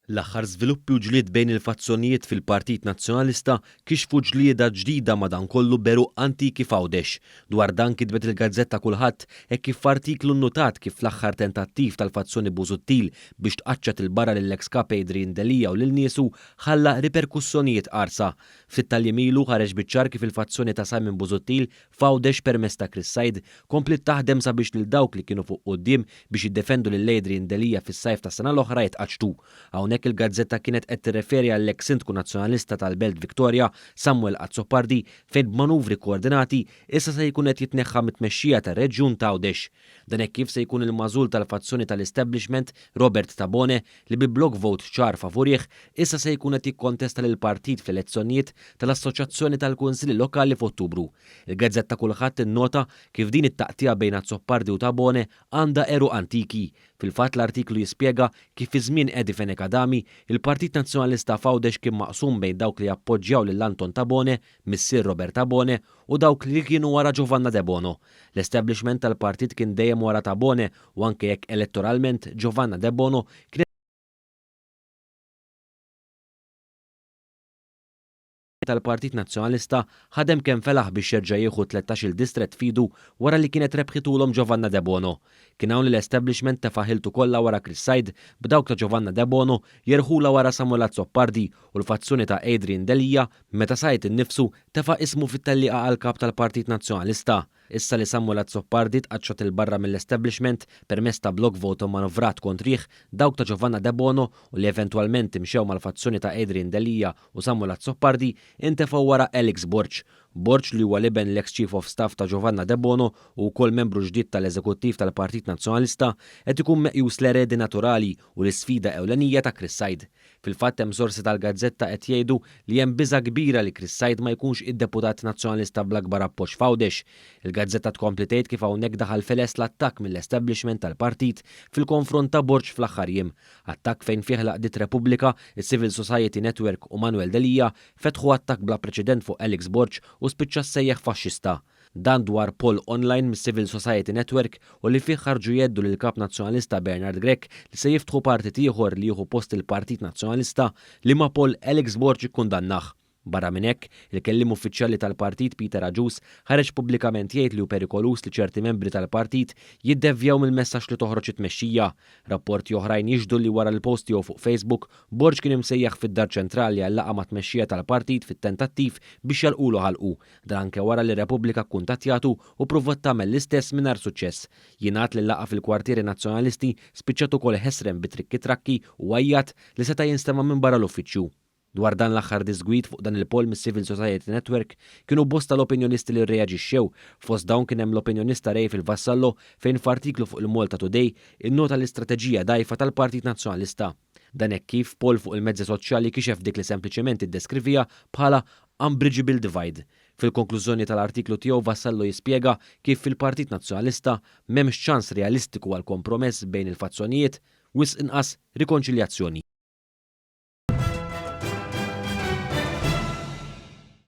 L-aħħar żviluppi u ġlied bejn il-fazzjonijiet fil-Partit Nazzjonalista kixfu ġlieda ġdida madankollu b'għeruq antiki f'Għawdex. Dwar dan kitbet il-gazzetta Kulħadd hekk kif f'artiklu nnutat kif l-aħħar tentattiv tal-fazzjoni Busuttil biex tqaċċat 'il barra lill-eks Kap Adrian Delia u lil niesu ħalla riperkussjonijiet qarsa. Ftit tal-jiem ilu ħareġ biċ-ċar kif il-fazzjoni ta' Simon Busuttil f'Għawdex permezz ta' Chris Said kompliet taħdem sabiex lil dawk li kienu fuq quddiem biex jiddefendu lil Adrian Delia fis-sajf tas-sena l-oħra jitqaċċtu. Hawnhekk il-gazzetta kienet qed tirreferi għall-eks Sindku Nazzjonalista tal-Belt Victoria, Samuel Azzopardi fejn b'manuvri koordinati issa se jkun qed jitneħħa mit-tmexxija tar-reġjun t'Għawdex. Dan hekk kif se jkun il-magħżul tal-fazzjoni tal-establishment Robert Tabone li bi block vote ċar favurih issa se jkun qed jikkontesta lill-partit fl-elezzjonijiet tal-Assoċjazzjoni tal-Kunsilli Lokali f'Ottubru. Il-gazzetta Kulħadd tinnota kif din it-taqtiegħa bejn Azzopardi u Tabone għandha għeruq antiki. Fil-fatt l-artiklu jispjega kif fi żmien Eddie Fenech Adami, il-Partit Nazzjonalista f'Għawdex kien maqsum bejn dawk li jappoġġjaw lil Anton Tabone, missier Robert Tabone, u dawk li kienu wara Giovanna Debono. L-establishment tal-partit kien dejjem wara Tabone u anke jekk elettoralment Giovanna Debono kienet tal-Partit Nazzjonalista ħadem kemm felaħ biex jerġa' jieħu t-tlettax-il distrett f'idu wara li kienet rebħitulhom Giovanna Debono. Kien hawn li l-establishment tefa' ħiltu kollha wara Chris Said b'dawk ta' Giovanna Debono jerħulha wara Samuel Azzopardi u l-fazzjoni ta' Adrian Delia meta Said innifsu tefa' ismu fit-tellieqa għal Kap tal-Partit Nazzjonalista. Issa li Samuel Azzopardi tqaċċat 'il barra mill-establishment permezz ta' block vote mmanuvrat kontrih, dawk ta' Giovanna Debono u li eventwalment imxew mal-fazzjoni ta' Adrian Delia u Samuel Azzopardi intefgħu wara Alex Borg. Borg li huwa l-iben l-eks Chief of Staff ta' Giovanna Debono u wkoll membru ġdid tal-Eżekuttiv tal-Partit Nazzjonalista qed ikun meqjus l-eredi naturali u l-isfida ewlenija ta' Chris Said. Fil-fatt hemm sorsi tal-gazzetta qed jgħidu li hemm biża' kbira li Chris Said ma jkunx id-deputat Nazzjonalista bl-akbar appoġġ f'Għawdex. Il-gazzetta tkompli tgħid kif hawnhekk daħal feles l-attakk mill-establishment tal-partit fil-konfront ta' Borg fl-aħħar jiem. Attakk fejn fih l-għaqdiet Repubblika, is-Civil Society Network u Manuel Delia fetħu attakk bla preċedent fuq Alex Borg u spiċċa ssejjaħ faxxista. Dan dwar poll online mis-Civil Society Network u li fih ħarġu jgħeddu lill-Kap Nazzjonalista Bernard Grech li se jiftħu partit ieħor li jieħu post il-Partit Nazzjonalista, liema poll Alex Borg ikkundannah. Barra minn hekk, il-kelliem uffiċjali tal-partit Peter Agius ħareġ pubblikament jgħid li hu perikoluż li ċerti membri tal-partit jiddevjaw mill-messaġġ li toħroġ it-tmexxija. Rapporti oħrajn jixhdu li wara l-post tiegħu fuq Facebook, Borg kien imsejjaħ fid-Dar Ċentrali għal laqgħa mat-tmexxija tal-partit fit-tentattiv biex jagħlqulu ħalqu. Dan anke wara li Repubblika kkuntattjatu u ppruvat tagħmel l-istess mingħajr suċċess. Jingħad li l-laqgħa fil-kwartieri Nazzjonalisti spiċċat ukoll ħesrem bi trikki trakki u għajjat li seta' jinstema' minn barra l-uffiċċju. Dwar dan l-aħħar diżgwid fuq dan il-poll mis-Civil Society Network, kienu bosta l-opinjonisti li rreaġixxew. Fost dawn kien hemm l-opinjonista Rayfil Vassallo fejn f'artiklu fuq il-Malta Today innota l-istrateġija dgħajfa tal-Partit Nazzjonalista. Dan hekk kif poll fuq il-mezzi soċjali kixef dik li sempliċement iddeskriviha bħala unbridgeable divide. Fil-konklużjoni tal-artiklu tiegħu Vassallo jispjega kif fil-Partit Nazzjonalista m'hemmx ċans realistiku għal kompromess bejn il-fazzjonijiet, wisq inqas rikonċiljazzjoni.